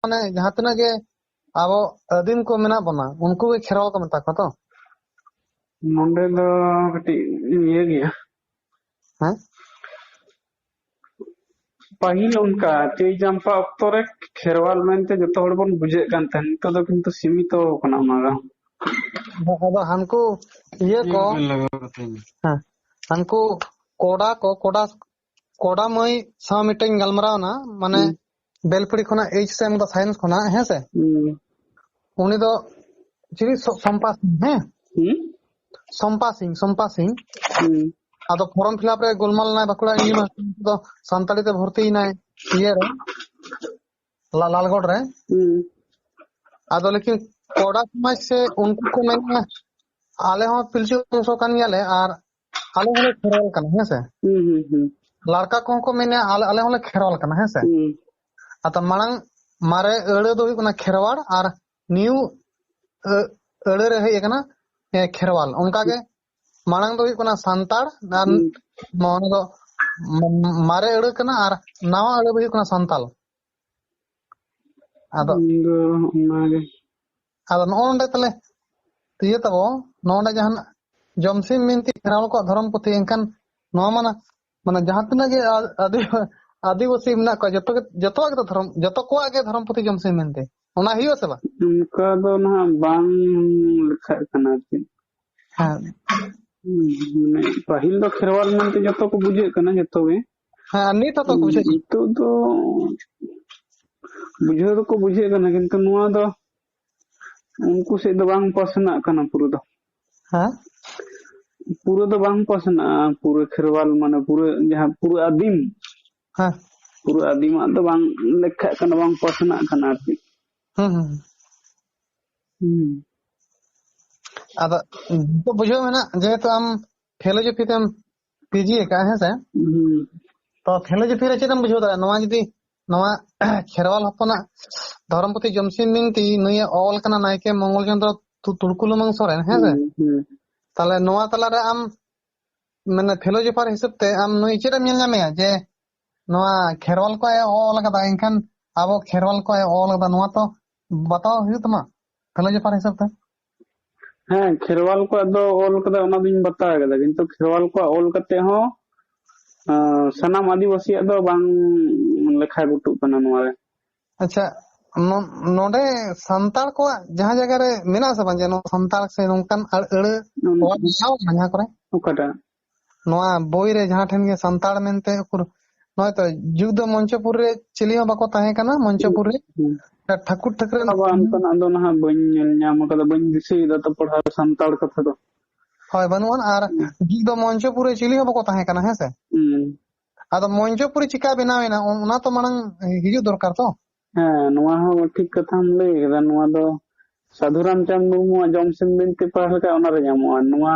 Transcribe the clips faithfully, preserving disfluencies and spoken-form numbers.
ᱢᱟᱱᱮ ᱡᱟᱦᱟᱸ ᱛᱤᱱᱟᱹᱜ ᱜᱮ ᱟᱵᱚ ᱟᱹᱫᱤᱢ ᱠᱚ ᱢᱮᱱᱟᱜ ᱵᱚᱱᱟ, ᱩᱱᱠᱩ ᱜᱮ ᱠᱷᱮᱨᱣᱟᱞ ᱠᱚ ᱢᱮᱛᱟ ᱠᱚᱣᱟ ᱛᱚ᱾ ᱱᱚᱰᱮ ᱫᱚ ᱠᱟᱹᱴᱤᱡ ᱤᱭᱟᱹ ᱜᱮᱭᱟ᱾ ᱦᱮᱸ? ᱯᱟᱹᱦᱤᱞ ᱚᱱᱠᱟ ᱪᱟᱹᱭ ᱪᱟᱢᱯᱟ ᱚᱠᱛᱚ ᱨᱮ ᱠᱷᱮᱨᱣᱟᱞ ᱢᱮᱱᱛᱮ ᱡᱚᱛᱚ ᱦᱚᱲ ᱵᱚᱱ ᱵᱩᱡᱷᱟᱹᱜ ᱠᱟᱱ ᱛᱟᱦᱮᱸᱫ, ᱱᱤᱛᱚᱜ ᱫᱚ ᱠᱤᱱᱛᱩ ᱥᱤᱢᱤᱛᱚ ᱠᱟᱱᱟ ᱚᱱᱟ ᱫᱚ᱾ ᱟᱫᱚ ᱦᱟᱱᱠᱩ ᱤᱭᱟᱹ ᱠᱚ, ᱦᱮᱸ, ᱦᱟᱱᱠᱩ ᱠᱚᱰᱟ ᱠᱚ, ᱠᱚᱰᱟ, ᱠᱚᱰᱟ ᱢᱟᱹᱭ ᱥᱟᱶ ᱢᱤᱫᱴᱮᱱ ᱜᱟᱞᱢᱟᱨᱟᱣ ᱮᱱᱟ, ᱢᱟᱱᱮ ᱦᱩᱸ᱾ ᱵᱮᱞᱯᱩᱲᱤ ᱠᱷᱚᱱᱟᱜ ᱮᱭᱤᱪ ᱮᱥ ᱮ ᱮᱢ ᱮᱫᱟ ᱥᱟᱭᱮᱱᱥ ᱠᱷᱚᱱᱟᱜ, ᱦᱮᱸ ᱥᱮ? ᱦᱩᱸ᱾ ᱩᱱᱤ ᱫᱚ ᱪᱤᱞᱤ ᱥᱚ-, ᱥᱚᱢᱯᱟ ᱥᱤᱝ, ᱦᱮᱸ? ᱦᱩᱸ? ᱥᱚᱢᱯᱟ ᱥᱤᱝ, ᱥᱚᱢᱯᱟ ᱥᱤᱝ᱾ ᱦᱩᱸ᱾ ᱟᱫᱚ ᱯᱷᱚᱨᱚᱢ ᱯᱷᱤᱞᱟᱯ ᱨᱮ ᱜᱳᱞᱢᱟᱞ ᱮᱱᱟᱭ ᱵᱟᱸᱠᱩᱲᱟ ᱤᱭᱩᱱᱤᱵᱷᱟᱨᱥᱤᱴᱤ ᱫᱚ ᱥᱟᱱᱛᱟᱲᱤ ᱛᱮ ᱵᱷᱚᱨᱛᱤ ᱮᱱᱟᱭ ᱤᱭᱟᱹ ᱨᱮ, ᱞᱟ-, ᱞᱟᱞᱜᱚᱲ ᱨᱮ᱾ ᱦᱩᱸ᱾ ᱟᱫᱚ ᱞᱮᱠᱤᱱ ᱠᱚᱰᱟ ᱥᱚᱢᱟᱡᱽ ᱥᱮ ᱩᱱᱠᱩ ᱠᱚ ᱢᱮᱱᱟ, ᱟᱞᱮ ᱦᱚᱸ ᱯᱤᱞᱪᱩ ᱵᱚᱝᱥᱚ ᱠᱟᱱ ᱜᱮᱭᱟᱞᱮ ᱟᱨ ᱟᱞᱮ ᱦᱚᱸᱞᱮ ᱠᱷᱮᱨᱣᱟᱞ ᱠᱟᱱᱟ, ᱦᱮᱸ ᱥᱮ? ᱦᱩᱸ, ᱦᱩᱸ, ᱦᱩᱸ᱾ ᱞᱟᱲᱠᱟ ᱠᱚᱦᱚᱸ ᱠᱚ ᱢᱮᱱᱟ, ᱟᱞᱮ, ᱟᱞᱮ ᱦᱚᱸᱞᱮ ᱠᱷᱮᱨᱣᱟᱞ ᱠᱟᱱᱟ, ᱦᱮᱸ ᱥᱮ? ᱦᱩᱸ᱾ ᱟᱫᱚ ᱢᱟᱲᱟᱝ ᱢᱟᱨᱮ ᱟᱹᱲᱟᱹ ᱫᱚ ᱦᱩᱭᱩᱜ ᱠᱟᱱᱟ ᱠᱷᱮᱨᱣᱟᱲ ᱟᱨ ᱱᱤᱭᱩ ᱟᱹ-, ᱟᱹᱲᱟᱹ ᱨᱮ ᱦᱮᱡ ᱟᱠᱟᱱᱟ, ᱮ, ᱠᱷᱮᱨᱣᱟᱞ᱾ ᱚᱱᱠᱟ ᱜᱮ ᱢᱟᱲᱟᱝ ᱫᱚ ᱦᱩᱭᱩᱜ ᱠᱟᱱᱟ ᱥᱟᱱᱛᱟᱲ ᱟᱨ ᱦᱩᱸ᱾ ᱱᱚᱣᱟ ᱫᱚ ᱢ-, ᱢᱟᱨᱮ ᱟᱹᱲᱟᱹ ᱠᱟᱱᱟ ᱟᱨ ᱱᱟᱣᱟ ᱟᱹᱲᱟᱹ ᱫᱚ ᱦᱩᱭᱩᱜ ᱠᱟᱱᱟ ᱥᱟᱱᱛᱟᱞ᱾ ᱟᱫᱚ ᱤᱧ ᱫᱚ ᱚᱱᱟᱜᱮ᱾ ᱟᱫᱚ ᱱᱚᱜᱼᱚ ᱱᱚᱰᱮ ᱛᱟᱦᱞᱮ ᱤᱭᱟᱹ ᱛᱟᱵᱚ, ᱱᱚᱜᱼᱚ ᱱᱚᱰᱮ ᱡᱟᱦᱟᱱᱟᱜ ᱡᱚᱢᱥᱤᱢ ᱵᱤᱱᱛᱤ ᱠᱷᱮᱨᱣᱟᱲ ᱠᱚᱣᱟᱜ ᱫᱷᱚᱨᱚᱢ ᱯᱩᱛᱷᱤ, ᱮᱱᱠᱷᱟᱱ ᱱᱚᱣᱟ ᱢᱟ ᱱᱟ-, ᱢᱟᱱᱮ ᱡᱟᱦᱟᱸ ᱛᱤᱱᱟᱹᱜ ᱜᱮ ᱟ-, ᱟᱹᱫᱤ-, ᱟᱹᱫᱤᱵᱟᱹᱥᱤ ᱢᱮᱱᱟᱜ ᱠᱚᱣᱟ, ᱡᱚᱛᱚ ᱜᱮ, ᱡᱚᱛᱚᱣᱟᱜ ᱜᱮ ᱫᱷᱚᱨᱚᱢ, ᱡᱚᱛᱚ ᱠᱚᱣᱟᱜ ᱜᱮ ᱫᱷᱚᱨᱚᱢ ᱯᱩᱛᱷᱤ ᱡᱚᱢᱥᱤᱢ ᱵᱤᱱᱛᱤ᱾ ᱚᱱᱟ ᱦᱩᱭᱩᱜᱼᱟ ᱥᱮ ᱵᱟᱝ? ᱚᱱᱠᱟ ᱫᱚ ᱱᱟᱦᱟᱜ ᱵᱟᱝ ᱞᱮᱠᱷᱟᱜ ᱠᱟᱱᱟ ᱟᱨ ᱪᱮᱫ᱾ ᱦᱮᱸ᱾ ᱦᱩᱸ, ᱢᱟᱱᱮ ᱯᱟᱹᱦᱤᱞ ᱫᱚ ᱠᱷᱮᱨᱣᱟᱞ ᱢᱮᱱᱛᱮ ᱡᱚᱛᱚ ᱠᱚ ᱵᱩᱡᱷᱟᱹᱜ ᱠᱟᱱᱟ ᱡᱚᱛᱚ ᱜᱮ᱾ ᱦᱮᱸ, ᱟᱨ ᱱᱤᱛ ᱦᱚᱸᱛᱚ ᱠᱚ ᱵᱩᱡᱷᱟᱹᱜ ᱜᱮᱭᱟ᱾ ᱱᱤᱛᱚᱜ ᱫᱚ ᱵᱩᱡᱷᱟᱹᱣ ᱫᱚᱠᱚ ᱵᱩᱡᱷᱟᱹᱜ ᱠᱟᱱᱟ, ᱠᱤᱱᱛᱩ ᱱᱚᱣᱟ ᱫᱚ ᱩᱱᱠᱩ ᱥᱮᱫ ᱫᱚ ᱵᱟᱝ ᱯᱟᱥᱱᱟᱜ ᱠᱟᱱᱟ ᱯᱩᱨᱟᱹ ᱫᱚ᱾ ᱦᱮᱸ? ᱯᱩᱨᱟᱹ ᱫᱚ ᱵᱟᱝ ᱯᱟᱥᱱᱟᱜᱼᱟ, ᱯᱩᱨᱟᱹ ᱠᱷᱮᱨᱣᱟᱞ ᱢᱟᱱᱮ ᱯᱩᱨᱟᱹ ᱡᱟᱦᱟᱸ ᱯᱩᱨᱟᱹ ᱟᱹᱫᱤᱢ, ᱦᱮᱸ᱾ ᱯᱩᱨᱟᱹ ᱟᱹᱫᱤᱢᱟᱜ ᱫᱚ ᱵᱟᱝ ᱞᱮᱠᱷᱟᱜ ᱠᱟᱱᱟ, ᱵᱟᱝ ᱯᱟᱥᱱᱟᱜ ᱠᱟᱱᱟ ᱟᱨᱠᱤ᱾ ᱦᱩᱸ, ᱦᱩᱸ, ᱦᱩᱸ᱾ ᱦᱩᱸ᱾ ᱟᱫᱚ ᱱᱤᱛᱚᱜ ᱵᱩᱡᱷᱟᱹᱣ ᱢᱮᱱᱟᱜ, ᱡᱮᱦᱮᱛᱩ ᱟᱢ ᱯᱷᱤᱞᱳᱡᱚᱯᱷᱤ ᱛᱮᱢ ᱯᱤᱡᱤ ᱟᱠᱟᱫᱼᱟ, ᱦᱮᱸ ᱥᱮ? ᱦᱩᱸ᱾ ᱛᱚ ᱯᱷᱤᱞᱳᱡᱚᱯᱷᱤ ᱨᱮ ᱪᱮᱫ ᱮᱢ ᱵᱩᱡᱷᱟᱹᱣ ᱫᱟᱲᱮᱭᱟᱜᱼᱟ? ᱱᱚᱣᱟ ᱡᱩᱫᱤ, ᱱᱚᱣᱟ ᱠᱷᱮᱨᱣᱟᱞ ᱦᱚᱯᱚᱱᱟᱜ ᱫᱷᱚᱨᱚᱢ ᱯᱩᱛᱷᱤ ᱡᱚᱢᱥᱤᱢ ᱵᱤᱱᱛᱤ ᱱᱩᱭᱮ ᱚᱞ ᱠᱟᱱᱟ ᱱᱟᱭᱠᱮ ᱢᱚᱝᱜᱚᱞ ᱪᱚᱸᱫᱽᱨᱚ ᱛᱩ-, ᱛᱩᱲᱠᱩ ᱞᱩᱢᱟᱹᱝ ᱥᱚᱨᱮᱱ, ᱦᱮᱸ ᱥᱮ? ᱦᱩᱸ, ᱦᱩᱸ᱾ ᱛᱟᱦᱞᱮ ᱱᱚᱣᱟ ᱛᱟᱞᱟᱨᱮ ᱟᱢ ᱢᱟᱱᱮ ᱯᱷᱤᱞᱳᱡᱚᱯᱷᱟᱨ ᱦᱤᱥᱟᱹᱵ ᱛᱮ ᱟᱢ ᱱᱩᱭ ᱪᱮᱫ ᱮᱢ ᱧᱮᱞ ᱧᱟᱢᱮᱭᱟ ᱡᱮ ᱱᱚᱣᱟ ᱠᱷᱮᱨᱣᱟᱞ ᱠᱚᱣᱟᱜ ᱮ ᱚᱞ ᱟᱠᱟᱫᱟ, ᱮᱱᱠᱷᱟᱱ ᱟᱵᱚ ᱠᱷᱮᱨᱣᱟᱞ ᱠᱚᱣᱟᱜ ᱮ ᱚᱞ ᱟᱠᱟᱫᱟ, ᱱᱚᱣᱟ ᱛᱚ ᱵᱟᱛᱟᱣ ᱦᱩᱭᱩᱜ ᱛᱟᱢᱟ ᱯᱷᱤᱞᱳᱡᱚᱯᱷᱟᱨ ᱦᱤᱥᱟᱹᱵ ᱛᱮ᱾ ᱦᱮᱸ, ᱠᱷᱮᱨᱣᱟᱞ ᱠᱚᱣᱟᱜ ᱫᱚ ᱚᱞ ᱠᱟᱫᱟ, ᱚᱱᱟ ᱫᱚᱧ ᱵᱟᱛᱟᱣ ᱠᱟᱫᱟ, ᱠᱤᱱᱛᱩ ᱠᱷᱮᱨᱣᱟᱞ ᱠᱚᱣᱟᱜ ᱚᱞ ᱠᱟᱛᱮ ᱦᱚᱸ ᱟᱸ, ᱥᱟᱱᱟᱢ ᱟᱹᱫᱤᱵᱟᱹᱥᱤᱭᱟᱜ ᱫᱚ ᱵᱟᱝ ᱞᱮᱠᱷᱟ ᱜᱩᱴᱩᱜ ᱠᱟᱱᱟ ᱱᱚᱣᱟ ᱨᱮ᱾ ᱟᱪᱪᱷᱟ, ᱱᱚ-, ᱱᱚᱰᱮ ᱥᱟᱱᱛᱟᱲ ᱠᱚᱣᱟᱜ ᱡᱟᱦᱟᱸ ᱡᱟᱭᱜᱟ ᱨᱮ ᱢᱮᱱᱟᱜ ᱟᱥᱮ ᱵᱟᱝ, ᱡᱮ ᱱᱚᱣᱟ ᱥᱟᱱᱛᱟᱲ ᱥᱮ ᱱᱚᱝᱠᱟᱱ ᱟᱹᱲ-, ᱟᱹᱲᱟᱹ ᱚᱱ- ᱚᱞ ᱢᱮᱱᱟᱜᱼᱟ ᱡᱟᱦᱟᱸ ᱠᱚᱨᱮ? ᱚᱠᱟᱴᱟᱜ? ᱱᱚᱣᱟ ᱵᱳᱭ ᱨᱮ ᱡᱟᱦᱟᱸ ᱴᱷᱮᱱ ᱜᱮ ᱥᱟᱱᱛᱟᱲ ᱢᱮᱱᱛᱮ ᱩᱠᱩᱨ, ᱱᱚᱜᱼᱚᱭ ᱛᱚ ᱡᱩᱜᱽ ᱫᱚ ᱢᱚᱧᱪᱚᱯᱩᱨ ᱨᱮ ᱪᱤᱞᱤ ᱦᱚᱸ ᱵᱟᱠᱚ ᱛᱟᱦᱮᱸ ᱠᱟᱱᱟ ᱢᱚᱧᱪᱚᱯᱩᱨ ᱨᱮ᱾ ᱦᱩᱸ᱾ ᱴᱷᱟᱹᱠᱩᱨ ᱴᱷᱟᱹᱠᱨᱟᱹᱱ ᱵᱟᱵᱟ, ᱚᱱᱠᱟᱱᱟᱜ ᱫᱚ ᱱᱟᱦᱟᱜ ᱵᱟᱹᱧ ᱧᱮᱞ ᱧᱟᱢ ᱠᱟᱫᱟ, ᱵᱟᱹᱧ ᱫᱤᱥᱟᱹᱭᱮᱫᱟ ᱛᱚ ᱯᱟᱲᱦᱟᱣ ᱥᱟᱱᱛᱟᱲ ᱠᱟᱛᱷᱟ ᱫᱚ᱾ ᱦᱳᱭ, ᱵᱟᱹᱱᱩᱜᱼᱟ᱾ ᱟᱨ ᱦᱩᱸ᱾ ᱡᱩᱜᱽ ᱫᱚ ᱢᱚᱧᱪᱚᱯᱩᱨ ᱨᱮ ᱪᱤᱞᱤ ᱦᱚᱸ ᱵᱟᱠᱚ ᱛᱟᱦᱮᱸ ᱠᱟᱱᱟ, ᱦᱮᱸ ᱥᱮ? ᱦᱩᱸ᱾ ᱟᱫᱚ ᱢᱚᱧᱪᱚᱯᱩᱨᱤ ᱪᱤᱠᱟ ᱵᱮᱱᱟᱣ ᱮᱱᱟ, ᱚᱱ-, ᱚᱱᱟ ᱛᱚ ᱢᱟᱲᱟᱝ ᱦᱤᱡᱩᱜ ᱫᱚᱨᱠᱟᱨ ᱛᱚ᱾ ᱦᱮᱸ, ᱱᱚᱣᱟ ᱦᱚᱸ ᱴᱷᱤᱠ ᱠᱟᱛᱷᱟᱢ ᱞᱟᱹᱭ ᱠᱮᱫᱟ᱾ ᱱᱚᱣᱟ ᱫᱚ ᱥᱟᱹᱫᱷᱩ ᱨᱟᱢᱪᱟᱸᱫᱽ ᱢᱩᱨᱢᱩᱣᱟᱜ ᱡᱚᱢᱥᱤᱢ ᱵᱤᱱᱛᱤ ᱯᱟᱲᱦᱟᱣ ᱞᱮᱠᱷᱟᱡ ᱚᱱᱟ ᱨᱮ ᱧᱟᱢᱚᱜᱼᱟ᱾ ᱱᱚᱣᱟ,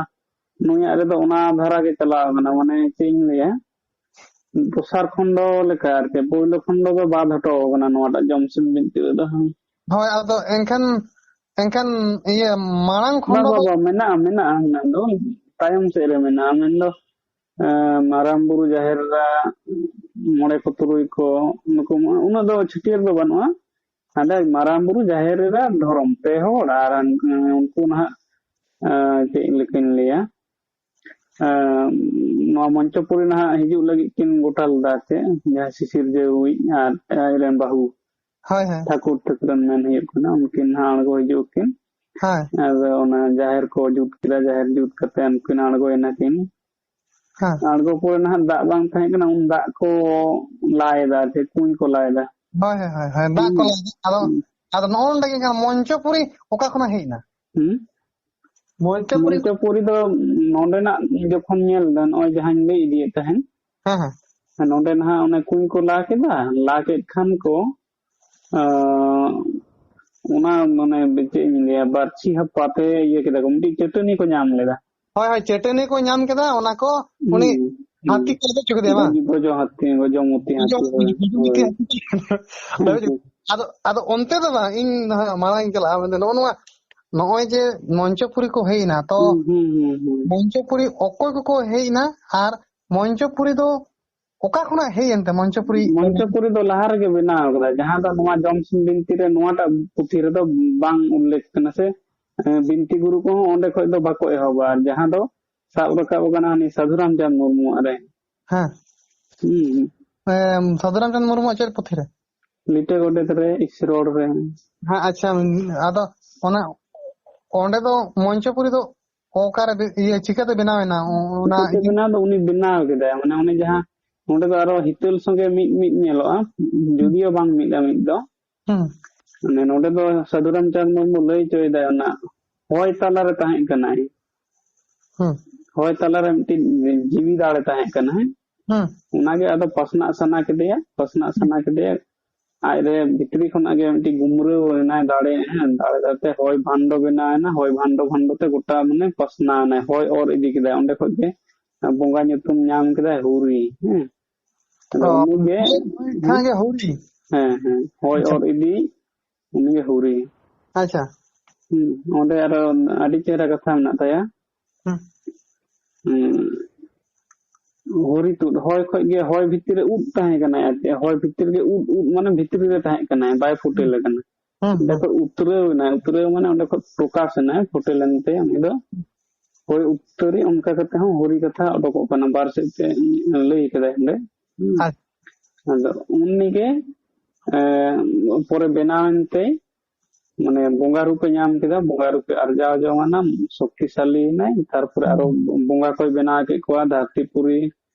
ᱱᱩᱭᱟᱜ ᱨᱮᱫᱚ ᱚᱱᱟ ᱫᱷᱟᱨᱟ ᱜᱮ ᱪᱟᱞᱟᱣ ᱠᱟᱱᱟ, ᱢᱟᱱᱮ ᱪᱮᱫ ᱤᱧ ᱞᱟᱹᱭᱟ, ᱫᱚᱥᱟᱨ ᱠᱷᱚᱱᱰᱚ ᱞᱮᱠᱟ ᱟᱨᱠᱤ, ᱯᱳᱭᱞᱳ ᱠᱷᱚᱱᱰᱚ ᱫᱚ ᱵᱟᱫ ᱦᱚᱴᱚ ᱠᱟᱱᱟ ᱱᱚᱣᱟᱴᱟᱜ ᱡᱚᱢᱥᱤᱢ ᱵᱤᱱᱛᱤ ᱨᱮᱫᱚ᱾ ᱦᱮᱸ᱾ ᱦᱳᱭ, ᱟᱫᱚ ᱮᱱᱠᱷᱟᱱ, ᱮᱱᱠᱷᱟᱱ ᱤᱭᱟᱹ ᱢᱟᱲᱟᱝ ᱵᱟ, ᱠᱷᱚᱱᱰᱚ ᱵᱟ, ᱫᱚ ᱵᱟ, ᱢᱮᱱᱟᱜᱼᱟ, ᱢᱮᱱᱟᱜᱼᱟ, ᱢᱮᱱᱟᱜ ᱫᱚ ᱛᱟᱭᱚᱢ ᱥᱮᱫ ᱨᱮ ᱢᱮᱱᱟᱜᱼᱟ, ᱢᱮᱱᱫᱚ ᱮᱸ, ᱢᱟᱨᱟᱝ ᱵᱩᱨᱩ, ᱡᱟᱦᱮᱨ ᱮᱨᱟ, ᱢᱚᱬᱮ ᱠᱚ ᱛᱩᱨᱩᱭ ᱠᱚ, ᱱᱩᱠᱩ ᱢᱟ ᱩᱱᱟᱹᱜ ᱫᱚ ᱪᱷᱟᱹᱴᱭᱟᱹᱨ ᱫᱚ ᱵᱟᱹᱱᱩᱜᱼᱟ᱾ ᱦᱟᱸᱰᱮ ᱢᱟᱨᱟᱝ ᱵᱩᱨᱩ, ᱡᱟᱦᱮᱨ ᱮᱨᱟ, ᱫᱷᱚᱨᱚᱢ, ᱯᱮ ᱦᱚᱲ, ᱟᱨ ᱩᱱᱠᱩ ᱱᱟᱦᱟᱜ, ᱮᱸ, ᱪᱮᱫ ᱞᱮᱠᱟᱧ ᱞᱟᱹᱭᱟ, ᱮᱸ, ᱱᱚᱣᱟ ᱢᱚᱧᱪᱚᱯᱩᱨᱤ ᱱᱟᱦᱟᱜ ᱦᱤᱡᱩᱜ ᱞᱟᱹᱜᱤᱫ ᱠᱤᱱ ᱜᱚᱴᱟ ᱞᱮᱫᱟ ᱪᱮᱫ, ᱡᱟᱦᱟᱸ ᱥᱤᱥᱤᱨᱡᱟᱹᱣᱤᱡ ᱟᱨ ᱟᱡ ᱨᱮᱱ ᱵᱟᱹᱦᱩ ᱦᱳᱭ, ᱦᱳᱭ᱾ ᱴᱷᱟᱹᱠᱩᱨ ᱴᱷᱟᱹᱠᱨᱟᱹᱱ ᱢᱮᱱ ᱦᱩᱭᱩᱜ ᱠᱟᱱᱟ, ᱩᱱᱠᱤᱱ ᱱᱟᱦᱟᱜ ᱟᱬᱜᱚ ᱦᱤᱡᱩᱜ ᱟᱹᱠᱤᱱ᱾ ᱦᱳᱭ᱾ ᱟᱫᱚ ᱚᱱᱟ ᱡᱟᱦᱮᱨ ᱠᱚ ᱡᱩᱛ ᱠᱮᱫᱟ, ᱡᱟᱦᱮᱨ ᱡᱩᱛ ᱠᱟᱛᱮ ᱩᱱᱠᱤᱱ ᱟᱬᱜᱚᱭᱮᱱᱟ ᱠᱤᱱ᱾ ᱦᱮᱸ᱾ ᱟᱬᱜᱚ ᱯᱚᱨᱮ ᱱᱟᱦᱟᱜ ᱫᱟᱜ ᱵᱟᱝ ᱛᱟᱦᱮᱸ ᱠᱟᱱᱟ, ᱩᱱ ᱫᱟᱜ ᱠᱚ ᱞᱟᱭ ᱮᱫᱟ, ᱪᱮ ᱠᱩᱧ ᱠᱚ ᱞᱟᱭ ᱮᱫᱟ᱾ ᱦᱳᱭ, ᱦᱳᱭ, ᱦᱳᱭ, ᱦᱳᱭ, ᱫᱟᱜ ᱠᱚ ᱦᱩᱸ᱾ ᱞᱟᱭ ᱮᱫᱟ᱾ ᱟᱫᱚ, ᱦᱩᱸ᱾ ᱟᱫᱚ ᱱᱚᱜᱼᱚ ᱱᱚᱰᱮ ᱜᱮ ᱮᱱᱠᱷᱟᱱ ᱢᱚᱧᱪᱚᱯᱩᱨᱤ ᱚᱠᱟ ᱠᱷᱚᱱᱟᱜ ᱦᱮᱡ ᱮᱱᱟ? ᱦᱩᱸ? ᱢᱚᱧᱪᱚᱯᱩᱨᱤ ᱢᱚᱧᱪᱚᱯᱩᱨᱤ ᱫᱚ ᱱᱚᱰᱮᱱᱟᱜ ᱡᱚᱠᱷᱚᱱ ᱧᱮᱞ ᱮᱫᱟ, ᱱᱚᱜᱼᱚᱭ ᱡᱟᱦᱟᱸᱧ ᱞᱟᱹᱭ ᱤᱫᱤᱭᱮᱫ ᱛᱟᱦᱮᱸᱱ, ᱦᱮᱸ, ᱦᱮᱸ᱾ ᱱᱚᱰᱮ ᱱᱟᱦᱟᱜ ᱚᱱᱮ ᱠᱩᱧ ᱠᱚ ᱞᱟ ᱠᱮᱫᱟ, ᱞᱟ ᱠᱮᱫ ᱠᱷᱟᱱ ᱠᱚ, ᱟᱸ, ᱚᱱᱟ ᱢᱟᱱᱮ ᱪᱮᱫ ᱤᱧ ᱞᱟᱹᱭᱟ, ᱵᱟᱨᱪᱷᱤ ᱦᱟᱯᱟᱛᱮ ᱤᱭᱟᱹ ᱠᱮᱫᱟ ᱠᱚ, ᱢᱤᱫᱴᱤᱡ ᱪᱟᱹᱴᱟᱹᱱᱤ ᱠᱚ ᱧᱟᱢ ᱞᱮᱫᱟ᱾ ᱦᱳᱭ, ᱦᱳᱭ, ᱪᱟᱹᱴᱟᱹᱱᱤ ᱠᱚ ᱧᱟᱢ ᱠᱮᱫᱟ, ᱚᱱᱟ ᱠᱚ ᱩᱱᱤ ᱦᱩᱸ, ᱦᱩᱸ᱾ ᱦᱟᱹᱛᱤ ᱠᱚ ᱫᱮᱡ ᱦᱚᱪᱚ ᱠᱮᱫᱮᱭᱟ, ᱵᱟᱝ? ᱜᱚᱡᱚ ᱦᱟᱹᱛᱤ, ᱜᱚᱡᱚ ᱢᱩᱛᱤ ᱦᱟᱹᱛᱤ, ᱜᱚᱡᱚ-, ᱦᱳᱭ, ᱜᱚᱡᱚ ᱦᱳᱭ᱾ ᱢᱩᱛᱤ ᱦᱟᱹᱛᱤ᱾ ᱦᱩᱸ, ᱦᱩᱸ᱾ ᱟᱫᱚ, ᱟᱫᱚ ᱚᱱᱛᱮ ᱫᱚ ᱵᱟᱝ, ᱤᱧ ᱱᱟᱦᱟᱜ ᱢᱟᱲᱟᱝ ᱤᱧ ᱪᱟᱞᱟᱜᱼᱟ, ᱢᱮᱱᱫᱟ ᱱᱚᱜᱼᱚ ᱱᱚᱣᱟ, ᱱᱚᱜᱼᱚᱭ ᱡᱮ ᱢᱚᱧᱪᱚᱯᱩᱨᱤ ᱠᱚ ᱦᱮᱡ ᱮᱱᱟ, ᱛᱚ ᱦᱩᱸ, ᱦᱩᱸ, ᱦᱩᱸ, ᱦᱩᱸ᱾ ᱢᱚᱧᱪᱚᱯᱩᱨᱤ ᱚᱠᱚᱭ ᱠᱚᱠᱚ ᱦᱮᱡ ᱮᱱᱟ ᱟᱨ ᱢᱚᱧᱪᱚᱯᱩᱨᱤ ᱫᱚ ᱚᱠᱟ ᱠᱷᱚᱱᱟᱜ ᱦᱮᱡ ᱮᱱᱛᱮ ᱢᱚᱧᱪᱚᱯᱩᱨᱤ? ᱢᱚᱧᱪᱚᱯᱩᱨᱤ ᱫᱚ ᱞᱟᱦᱟ ᱨᱮᱜᱮ ᱵᱮᱱᱟᱣ ᱟᱠᱟᱫᱟ, ᱡᱟᱦᱟᱸ ᱫᱚ ᱱᱚᱣᱟ ᱡᱚᱢᱥᱤᱢ ᱵᱤᱱᱛᱤ ᱨᱮ ᱱᱚᱣᱟᱴᱟᱜ ᱯᱩᱛᱷᱤ ᱨᱮᱫᱚ ᱵᱟᱝ ᱩᱞᱞᱮᱠᱷ ᱠᱟᱱᱟ, ᱥᱮ ᱮ, ᱵᱤᱱᱛᱤ ᱜᱩᱨᱩ ᱠᱚᱦᱚᱸ ᱚᱸᱰᱮ ᱠᱷᱚᱡ ᱫᱚ ᱵᱟᱠᱚ ᱮᱦᱚᱵᱟ᱾ ᱟᱨ ᱡᱟᱦᱟᱸ ᱫᱚ ᱥᱟᱵ ᱨᱟᱠᱟᱵ ᱟᱠᱟᱱᱟ ᱦᱟᱹᱱᱤ ᱥᱟᱫᱷᱩ ᱨᱟᱢᱪᱟᱸᱫᱽ ᱢᱩᱨᱢᱩᱣᱟᱜ ᱨᱮ᱾ ᱦᱮᱸ᱾ ᱦᱩᱸ᱾ ᱮᱢ, ᱥᱟᱫᱷᱩ ᱨᱟᱢᱪᱟᱸᱫᱽ ᱢᱩᱨᱢᱩᱣᱟᱜ ᱪᱮᱫ ᱯᱩᱛᱷᱤ ᱨᱮ? ᱞᱤᱴᱟᱹ ᱜᱚᱰᱮᱛ ᱨᱮ, ᱤᱥᱨᱚᱲ ᱨᱮ᱾ ᱦᱮᱸ, ᱟᱪᱪᱷᱟ, ᱟᱫᱚ ᱚᱱᱟ ᱚᱸᱰᱮ ᱫᱚ ᱢᱚᱧᱪᱚᱯᱩᱨᱤ ᱫᱚ ᱚᱠᱟᱨᱮ ᱵᱮ-, ᱤᱭᱟᱹ, ᱪᱤᱠᱟᱹᱛᱮ ᱵᱮᱱᱟᱣ ᱮᱱᱟ? ᱚ-, ᱚᱱᱟ ᱪᱤᱠᱟᱹᱛᱮ ᱵᱮᱱᱟᱣ ᱫᱚ ᱩᱱᱤ ᱵᱮᱱᱟᱣ ᱠᱮᱫᱟᱭ, ᱢᱟᱱᱮ ᱚᱱᱮ ᱡᱟᱦᱟᱸ ᱱᱚᱸᱰᱮ ᱫᱚ ᱟᱨᱚ ᱦᱤᱛᱟᱹᱞ ᱥᱚᱸᱜᱮ ᱢᱤᱫ ᱢᱤᱫ ᱧᱮᱞᱚᱜᱼᱟ, ᱡᱩᱫᱤᱭᱳ ᱵᱟᱝ ᱢᱤᱫᱟ ᱢᱤᱫ ᱫᱚ᱾ ᱦᱩᱸ᱾ ᱢᱟᱱᱮ ᱱᱚᱸᱰᱮ ᱫᱚ ᱥᱟᱫᱷᱩ ᱨᱟᱢᱪᱟᱸᱫᱽ ᱢᱩᱨᱢᱩ ᱞᱟᱹᱭ ᱦᱚᱪᱚᱭᱮᱫᱟᱭ, ᱚᱱᱟ ᱦᱚᱭ ᱛᱟᱞᱟᱨᱮ ᱛᱟᱦᱮᱸ ᱠᱟᱱᱟᱭ᱾ ᱦᱩᱸ᱾ ᱦᱚᱭ ᱛᱟᱞᱟᱨᱮ ᱢᱤᱫᱴᱤᱡ ᱡᱤᱣᱤ ᱫᱟᱲᱮ ᱛᱟᱦᱮᱸ ᱠᱟᱱᱟ, ᱦᱮᱸ? ᱦᱩᱸ᱾ ᱚᱱᱟᱜᱮ ᱟᱫᱚ ᱯᱟᱥᱱᱟᱜ ᱥᱟᱱᱟ ᱠᱮᱫᱮᱭᱟ, ᱯᱟᱥᱱᱟᱜ ᱥᱟᱱᱟ ᱠᱮᱫᱮᱭᱟ᱾ ᱟᱡᱨᱮ ᱵᱷᱤᱛᱨᱤ ᱠᱷᱚᱱᱟᱜ ᱜᱮ ᱢᱤᱫᱴᱤᱡ ᱜᱩᱢᱨᱟᱹᱣ ᱮᱱᱟᱭ, ᱫᱟᱲᱮ, ᱦᱮᱸ, ᱫᱟᱲᱮ ᱫᱟᱲᱮᱛᱮ ᱦᱚᱭ ᱵᱷᱟᱱᱰᱚ ᱵᱮᱱᱟᱣ ᱮᱱᱟ, ᱦᱚᱭ ᱵᱷᱟᱱᱰᱚ ᱵᱷᱟᱱᱰᱚ ᱛᱮ ᱜᱚᱴᱟ ᱢᱟᱱᱮ ᱯᱟᱥᱱᱟᱣ ᱮᱱᱟᱭ, ᱦᱚᱭ ᱚᱨ ᱤᱫᱤ ᱠᱮᱫᱟᱭ, ᱚᱸᱰᱮ ᱠᱷᱚᱡ ᱜᱮ ᱵᱚᱸᱜᱟ ᱧᱩᱛᱩᱢ ᱧᱟᱢ ᱠᱮᱫᱟᱭ ᱦᱩᱨᱤ, ᱦᱮᱸ᱾ ᱟᱫᱚ ᱚ, ᱩᱱᱤᱜᱮ, ᱦᱩᱨᱤ ᱠᱷᱟᱱ ᱜᱮ ᱦᱩᱨᱤ᱾ ᱦᱮᱸ, ᱦᱮᱸ, ᱦᱚᱭ ᱟᱪᱪᱷᱟ᱾ ᱚᱨ ᱤᱫᱤ, ᱩᱱᱤᱜᱮ ᱦᱩᱨᱤ᱾ ᱟᱪᱪᱷᱟ᱾ ᱦᱩᱸ, ᱚᱸᱰᱮ ᱟᱨᱚ ᱟᱹᱰᱤ ᱪᱮᱦᱨᱟ ᱠᱟᱛᱷᱟ ᱢᱮᱱᱟᱜ ᱛᱟᱭᱟ᱾ ᱦᱩᱸ᱾ ᱦᱩᱸ᱾ ᱦᱩᱨᱤ ᱛᱩᱫ, ᱦᱚᱭ ᱠᱷᱚᱡ ᱜᱮ, ᱦᱚᱭ ᱵᱷᱤᱛᱤᱨ ᱨᱮ ᱩᱫ ᱛᱟᱦᱮᱸ ᱠᱟᱱᱟᱭ, ᱟᱨ ᱪᱮᱫ, ᱦᱚᱭ ᱵᱷᱤᱛᱤᱨ ᱨᱮ ᱩᱫ, ᱩᱫ ᱢᱟᱱᱮ ᱵᱷᱤᱛᱨᱤ ᱨᱮ ᱛᱟᱦᱮᱸ ᱠᱟᱱᱟᱭ, ᱵᱟᱭ ᱯᱷᱩᱴᱮᱞ ᱟᱠᱟᱱᱟ᱾ ᱦᱩᱸ, ᱚᱸᱰᱮ ᱦᱩᱸ᱾ ᱠᱷᱚᱡ ᱩᱛᱨᱟᱹᱣ ᱮᱱᱟᱭ, ᱩᱛᱨᱟᱹᱣ ᱢᱟᱱᱮ ᱚᱸᱰᱮ ᱠᱷᱚᱡ ᱯᱨᱚᱠᱟᱥ ᱮᱱᱟᱭ, ᱯᱷᱩᱴᱮᱞ ᱮᱱᱛᱮ ᱩᱱᱤ ᱫᱚ ᱦᱚᱭ ᱩᱛᱟᱹᱨᱤ, ᱚᱱᱠᱟ ᱠᱟᱛᱮ ᱦᱚᱸ ᱦᱩᱨᱤ ᱠᱟᱛᱷᱟ ᱚᱰᱚᱠᱚᱜ ᱠᱟᱱᱟ, ᱵᱟᱨ ᱥᱮᱫ ᱛᱮ ᱞᱟᱹᱭ ᱠᱟᱫᱟᱭ ᱚᱸᱰᱮ᱾ ᱦᱩᱸ᱾ ᱟᱪᱪᱷᱟ᱾ ᱟᱫᱚ ᱩᱱᱤᱜᱮ, ᱮ, ᱯᱚᱨᱮ ᱵᱮᱱᱟᱣ ᱮᱱᱛᱮ, ᱢᱟᱱᱮ ᱵᱚᱸᱜᱟ ᱨᱩᱯᱮ ᱧᱟᱢ ᱠᱮᱫᱟ, ᱵᱚᱸᱜᱟ ᱨᱩᱯᱮ ᱟᱨᱡᱟᱣ ᱡᱚᱝ ᱟᱱᱟ, ᱥᱚᱠᱛᱤᱥᱟᱞᱤ ᱮᱱᱟᱭ, ᱛᱟᱨᱯᱚᱨᱮ ᱟᱨᱚ ᱵᱚᱸᱜᱟ ᱠᱚᱭ ᱵᱮᱱᱟᱣ ᱠᱮᱫ ᱠᱚᱣᱟ, ᱫᱷᱟᱹᱨᱛᱤᱯᱩᱨᱤ,